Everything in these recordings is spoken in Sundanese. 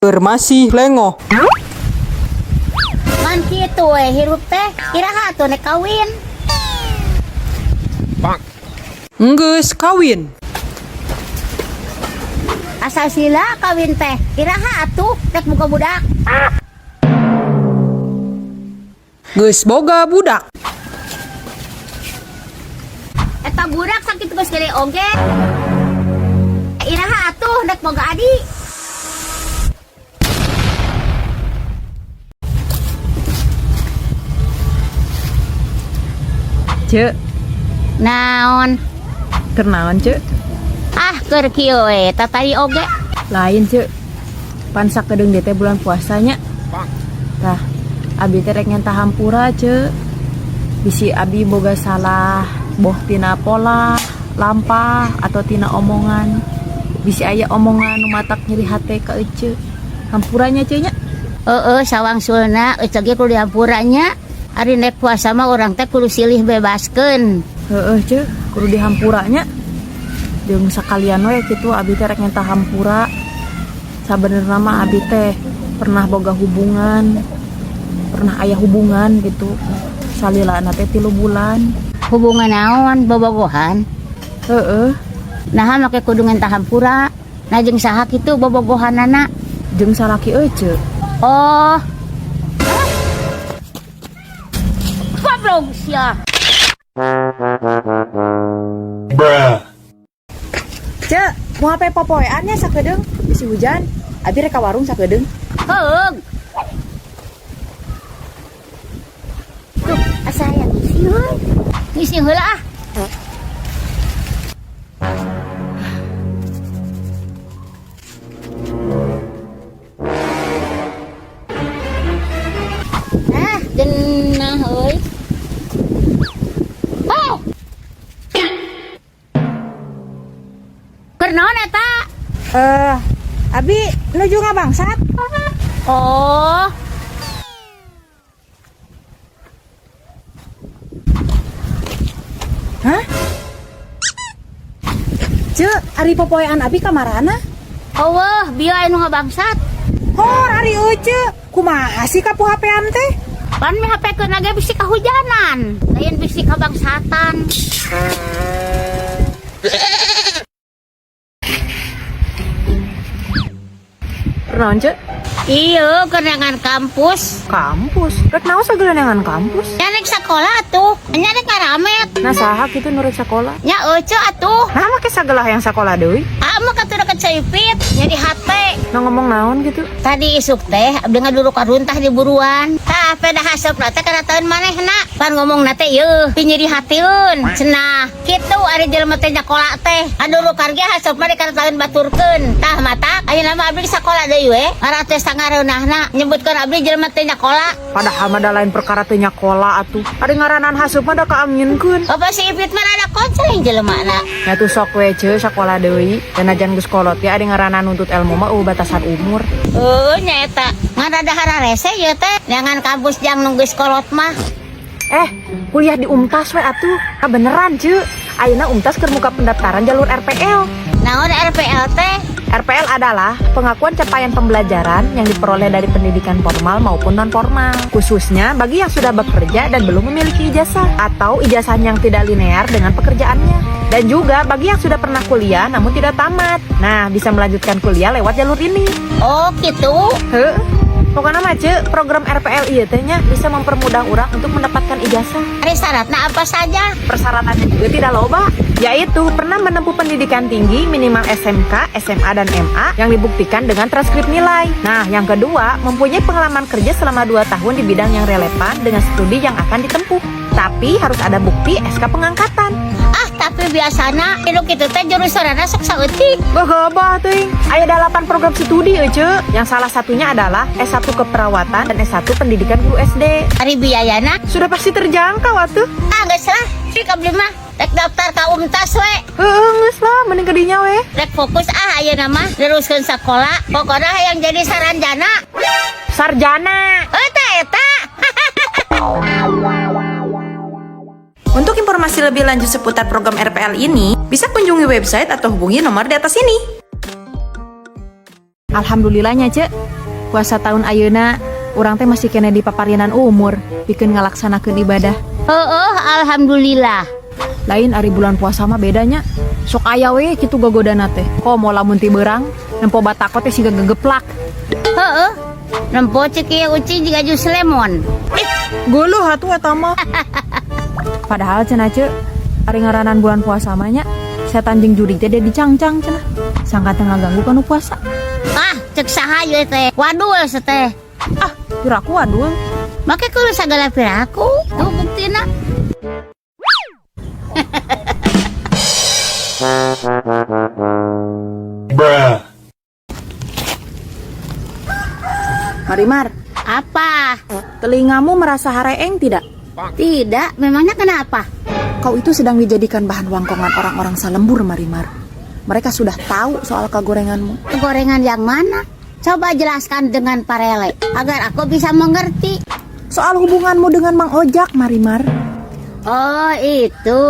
Keur masih lengoh. Ngan kitu we hirup teh, iraha atuh nek kawin? Enggeus kawin. Asa sila kawin teh, iraha atuh rek boga budak? Geus boga budak. Eta budak sakitu geus gede oge. Iraha atuh rek boga adi? Cek, Naon? Keur naon, Cek? Ah, keur kieu we, tatadi oge. Lain, Cek. Pan sakedeung teh bulan puasanya. Tah, abi teh rek ngenta hampura, Cek. Bisi abi boga salah, boh tina pola, lampah atau tina omongan. Bisi aya omongan nu matak nyeri hate ka ece. Hampura nya, Cek, nya. Heeh, sawangsulna ece ge kudu dihampura nya. Ari nek puasa mah urang teh kudu silih bebaskeun. Heeh, Cek, kudu dihampura nya. Jeung sakalian we kitu abi teh rek ngenta hampura. Sabenerna mah abi teh pernah boga hubungan, pernah aya hubungan gitu. Salilana teh 3 bulan. Hubungan naon, bobogohan? Heeh. Naha make kudu ngenta hampura? Nah, jeung saha kitu bobogohanana? Jeung salaki ece. Oh. Goblok sia. Bruh. Cek, moal HP popoean nya sakedeung, bisi hujan. Abi rek ka warung sakedeung. Heug. Tuh, asa aya ngisi heuy. Ngisi heula ah. Ah, genah euy. Oh. Keur naon eta? Eh, abi nuju ngabangsat. Oh. Hah? Cek, ari popoean abi kamarana? Eueuh, bieu aya nu ngabangsat. Hor, ari ece. Kumaha sih kapu HP-an teh? Pan mi HP keun ge bisi kahujanan, lain bisi kabangsatan. Naon, Cek? Iya, keur neangan kampus. Kampus. Rek naon sagala neangan kampus? Nya rek sakola atuh, nya rek ngaramet. Nah, saha kitu nu rek sakola? Nya ece atuh. Nah, make sagala hayang sakola deui. Ah, mah katuh deket Caipit, nyeri hate. Nah, ngomong naon gitu? Tadi isuk teh abdi ngaduruk runtah di buruan. Tah, peda haseup teh kana taeun manehna. Pan ngomong teh ieu, pinyeri hateun. Cenah, kitu ari jelema teh nyakola teh. Ngaduruk ge haseup mah di kana taeun baturkeun. Tah matak ayeuna mah abdi sakola deui we. Ngarah teh sangareunahna nyebutkeun abdi jelema teh nyakola. Padahal mah da lain perkara teu nyakola atuh. Ari ngaranan haseup mah da kaanginkeun. Bapak si Ipit mah rada konceng jelemana. Nya tuh sok we, Ceu, sakola deui. Danajan geus kolot ya ari ngaranna nuntut ilmu mah euweuh batasan umur. Heuh, nya eta. Ngan rada hararese ieu teh. Neangan kampus jang nu geus kolot mah. Eh, kuliah di Umtas we atuh. Ah, beneran, Ceu. Ayeuna Umtas keur muka pendaftaran jalur RPL. Naon RPL teh? RPL adalah pengakuan capaian pembelajaran yang diperoleh dari pendidikan formal maupun non formal, khususnya bagi yang sudah bekerja dan belum memiliki ijazah atau ijazah yang tidak linear dengan pekerjaannya. Dan juga bagi yang sudah pernah kuliah namun tidak tamat. Nah, bisa melanjutkan kuliah lewat jalur ini. Oh, gitu. Heuh. Pokoknya mah, Ceu, program RPL ieu teh nya bisa mempermudah orang untuk mendapatkan ijazah. Ari syaratna apa saja? Persyaratannya juga tidak loba, yaitu pernah menempuh pendidikan tinggi minimal SMK, SMA, dan MA yang dibuktikan dengan transkrip nilai. Nah, yang kedua, mempunyai pengalaman kerja selama 2 tahun di bidang yang relevan dengan studi yang akan ditempuh. Tapi harus ada bukti SK pengangkatan. Ah, tapi biasana nu kitu teh jurusanana sok saeutik. Gagabah teuing. Aya 8 program studi ece. Yang salah satunya adalah S1 Keperawatan dan S1 Pendidikan Guru SD. Ari biayana? Sudah pasti terjangkau atuh. Ah, geus lah. Cik abdi mah rek daftar ka Umtas we. Heeh, geus lah, mending ka dinya we. Rek fokus ah ayeuna mah neruskeun sakola. Pokona hayang jadi saranjana. Sarjana. Eta eta. Untuk informasi lebih lanjut seputar program RPL ini, bisa kunjungi website atau hubungi nomor di atas ini. Alhamdulillahnya, Cek. Puasa tahun ayeuna urang teh masih keneh dipaparinan umur pikeun ngalaksanakeun ibadah. Heeh, alhamdulillah. Lain ari bulan puasa mah bedanya. Sok aya we kitu gogodana teh. Komo lamun ti beurang, nempo batako teh siga gegeplak. Heeh. Nempo cek ieu uci jiga jus lemon. Geuleuh atuh eta mah. Padahal cenah, Cek, ari ngaranan bulan puasa mah nya, setan jeung jurig teh dia dicangcang cenah. Sangka teu ngaganggu kanu puasa. Ah, cek saha ieu teh? Wadul teh. Ah, piraku wadul. Make kudu sagala piraku. Tuh buktina. Bruh. Marimar, Apa? Telingamu merasa hareeng tidak? Tidak, memangnya kenapa? Kau itu sedang dijadikan bahan wangkongan orang-orang salembur, Marimar. Mereka sudah tahu soal kegorenganmu. Gorengan yang mana? Coba jelaskan dengan parele agar aku bisa mengerti. Soal hubunganmu dengan Mang Ojak, Marimar. Oh, itu.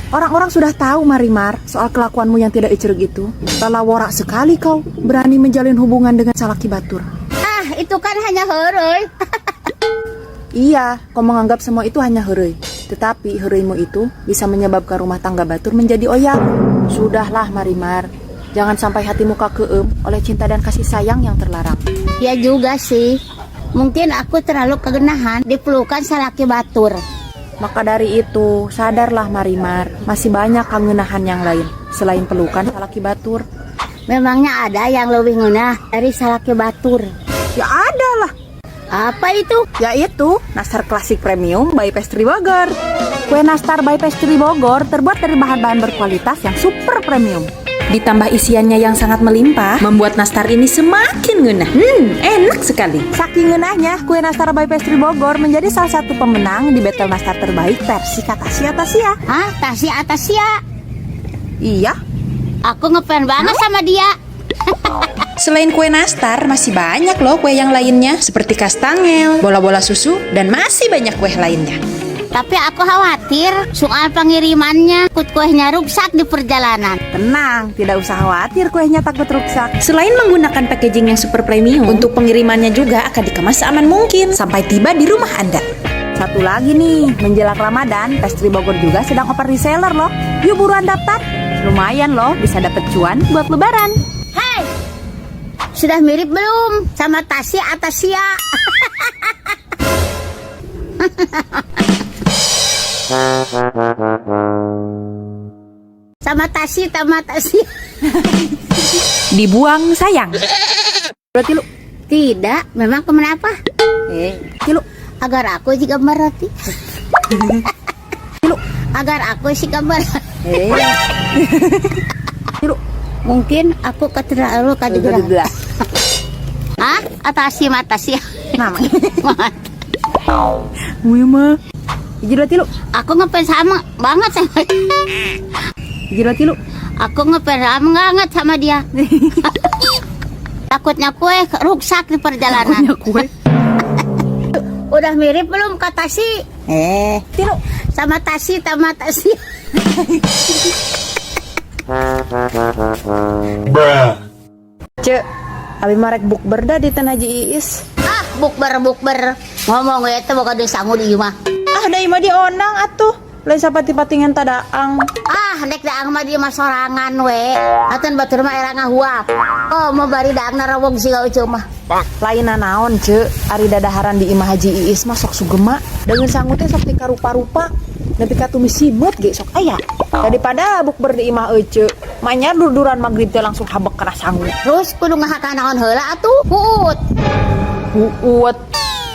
Orang-orang sudah tahu, Marimar, soal kelakuanmu yang tidak icreg itu. Lalaworak sekali kau berani menjalin hubungan dengan salaki batur. Ah, itu kan hanya heureuy. Iya, kau menganggap semua itu hanya heureuy. Tetapi heureuйmu itu bisa menyebabkan rumah tangga batur menjadi oyak. Sudahlah, Marimar. Jangan sampai hatimu kakeum oleh cinta dan kasih sayang yang terlarang. Ya juga sih. Mungkin aku terlalu kegenahan dipelukan salaki batur. Maka dari itu, sadarlah Marimar, masih banyak kangenahan yang lain selain pelukan salaki batur. Memangnya ada yang lebih ngeunah dari salaki batur? Ya ada lah. Apa itu? Yaitu Nastar Klasik Premium by Pastry Bogor. Kue Nastar by Pastry Bogor terbuat dari bahan-bahan berkualitas yang super premium. Ditambah isiannya yang sangat melimpah, membuat nastar ini semakin ngeunah. Enak sekali. Saking ngeunahnya, kue Nastar by Pastry Bogor menjadi salah satu pemenang di battle nastar terbaik versi Katasia Tasia. Hah? Tasia Tasia? Iya. Aku ngefans banget sama dia. Selain kue nastar, masih banyak loh kue yang lainnya, seperti kastangel, bola-bola susu, dan masih banyak kue lainnya. Tapi aku khawatir soal pengirimannya, kut kuehnya rusak di perjalanan. Tenang, tidak usah khawatir kuehnya takut rusak. Selain menggunakan packaging yang super premium, untuk pengirimannya juga akan dikemas seaman mungkin sampai tiba di rumah Anda. Satu lagi nih, menjelang Ramadan, Pastry Bogor juga sedang open reseller loh. Yuk buruan daftar. Lumayan loh, bisa dapet cuan buat lebaran. Hei, sudah mirip belum sama Tasya Atasia? Sama Tasi, sama Tasi. Dibuang sayang. Berarti lu Tidak, memang kenapa? Tilu. Agar aku sih gambar roti. Tilu. Agar aku sih gambar. Tilu. Mungkin aku keterlalu kajujuran. Hah? Atasi matasi. Nama. Gue mah. Hiji dua tilu. Aku ngefans sama banget sama. Hiji dua tilu. Aku ngefans sama banget sama dia. Takutnya kue rusak di perjalanan. Takutnya kue. Udah mirip belum kata si? Tilu. Sama Tasi, sama Tasi. Bruh. Cek, abi marek bukber da di Tanah Haji Iis. Ah, bukber bukber. Ngomong ya teh boga deui sangu di imah. Ah, da imah dionang atuh. Lain sapati-patingan tadaang. Ah, nek daang mah di imah sorangan we. Atuh batur mah era ngahuap. Oh, mau bari daangna rawong siga uceu mah. Lain naon, Cek. Ari dadaharan di imah Haji Iis mah sok sugema. Dengan sangu teh sok dikarupa-rupa. Nepi ka tumis sibeut ge sok aya. Daripada bukber di imah ece, manya durduran maghrib teh langsung habek kana sangu. Terus kudu ngahakan naon heula atuh? Huut. Huut.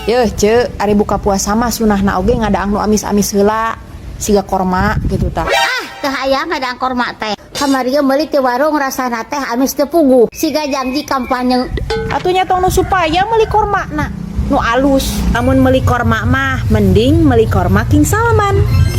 Yeuh, Cek, ari buka puasa mah sunahna oge ngadaang nu amis-amis heula. Siga korma gitu tah. Ah, teu hayang ngadaang korma teh. Kamari ge meuli ti warung rasana teh amis teu puguh. Siga janji kampanye. Atuh nya tong nu supaya meuli korma na. Nu alus. Amun meuli korma mah mending meuli korma King Salman.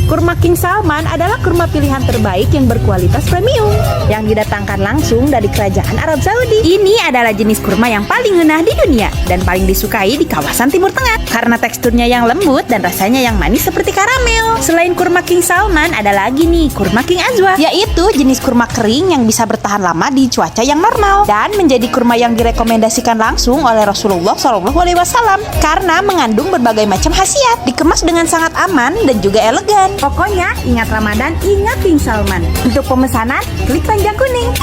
Kurma King Salman adalah kurma pilihan terbaik yang berkualitas premium yang didatangkan langsung dari kerajaan Arab Saudi. Ini adalah jenis kurma yang paling ngeunah di dunia dan paling disukai di kawasan Timur Tengah karena teksturnya yang lembut dan rasanya yang manis seperti karamel. Selain kurma King Salman, ada lagi nih kurma King Azwa, yaitu jenis kurma kering yang bisa bertahan lama di cuaca yang normal dan menjadi kurma yang direkomendasikan langsung oleh Rasulullah SAW karena mengandung berbagai macam khasiat, dikemas dengan sangat aman dan juga elegan. Pokoknya ingat Ramadan, ingat King Salman. Untuk pemesanan, klik panjang kuning.